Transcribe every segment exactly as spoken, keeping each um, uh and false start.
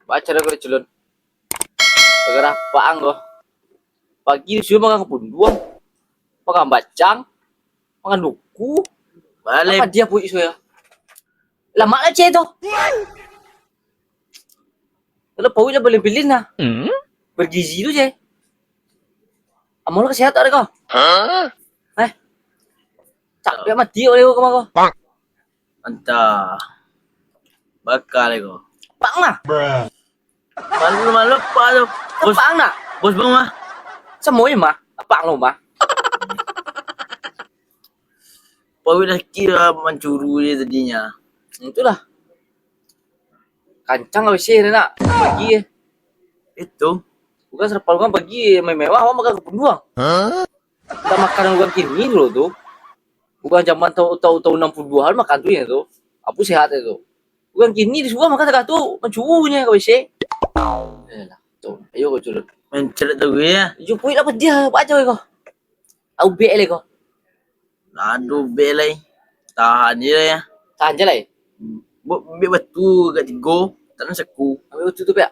Baco dah ko, Culun. Gara-gara apak ang ko. Pagi sudah makan kapunduang, makan bacang, makan duku. Balik. Apo dia pauik sudah? Lamak lah ceh tu. Kalau pauik lah, pilin-pilin lah. Hmm? Bergizi tu ceh. Amal lah sehat tak ada kau? Hah? Eh? Capek mati oleh kau kemah kau. Antah. Bakal ko. Pang lah. Malu-malu apa tu? Bos, pang nak? Bos bang mah. Semua mah. Pang lo mah. Pauik dah kira mancuru je tadinya. Itulah. Kancang lah bisi nak. Pagi eh. Itu. Bukan serapal kan pagi mewah awak makan kapunduang. Hah? Kita makan urang kini dulu tu. Bukan zaman tahun, tahun, tahun enam puluh dua an makan tu ya tu. Apo sehat ya tu. Urang kini disuruah makan tagah tu, mancuru nyo ka W C. Ayolah, tu. Ayo kau curut. Main curut tu ya. Jumpuik lah padiah, apa aja kau? Au bek le kau. Aduh, bek lai. Tahan je lah ya. Tahan je lah ya. Buat bek batu kat tigo, tak nak saku. Ambil batu tu bek.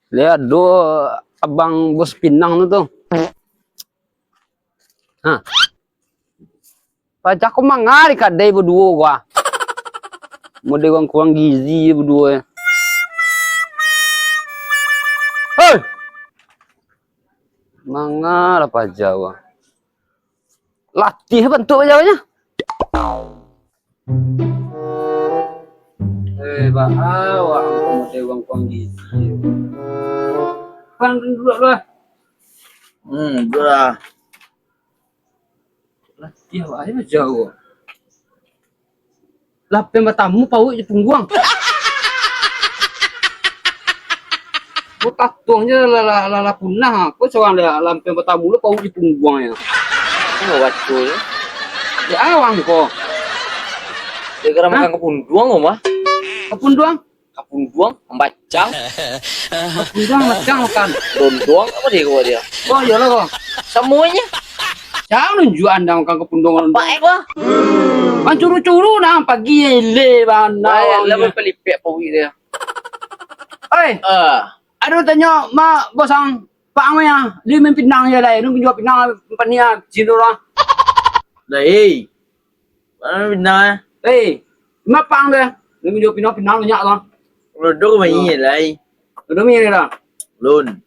Lihat do abang bos pinang tu tu. Ha. Pacah ko manga di kadai baduo ko ah. Model urang kurang gizi baduo eh. Hei! Manga lah pacah ko. Latih bantuak pacah ko nyo. Eh, bah, awak model urang kurang gizi. Pan duduak lah. Hmm, duduak lah. Lah, iyo, ayo jauah. Lapian batamu pauik di pungguang. Ko tatuang je lah, lah, lah, lah punah. Ko surang lah, lapian batamu lah pauik di pungguang ya. Ko baco je. Ya, awang ko. Gara-gara makan kapunduang ko mah. Kapunduang? Kapunduang, bacang. Kapunduang, bacang makan. Dondoang, apa dia kau dia? Oh, iyolah kau. Samuanya. Siapa nunjuk anda makan kapunduang? Apa eh kau? Mancuru-curu nah pagi ile bana. Baik, lah berpelipik apa wik dia. Oi. Ah. Aduh tanyo ma bosang Pak Ang ya, dia main pinang je lah. Dia menjual pinang empat ni ah, situ lah. Dah, eh. Mana pinang eh? Eh, ma Pak Ang deh. Dia menjual pinang, pinang banyak lah. Rodo main je lah. Rodo main je lah. Lun.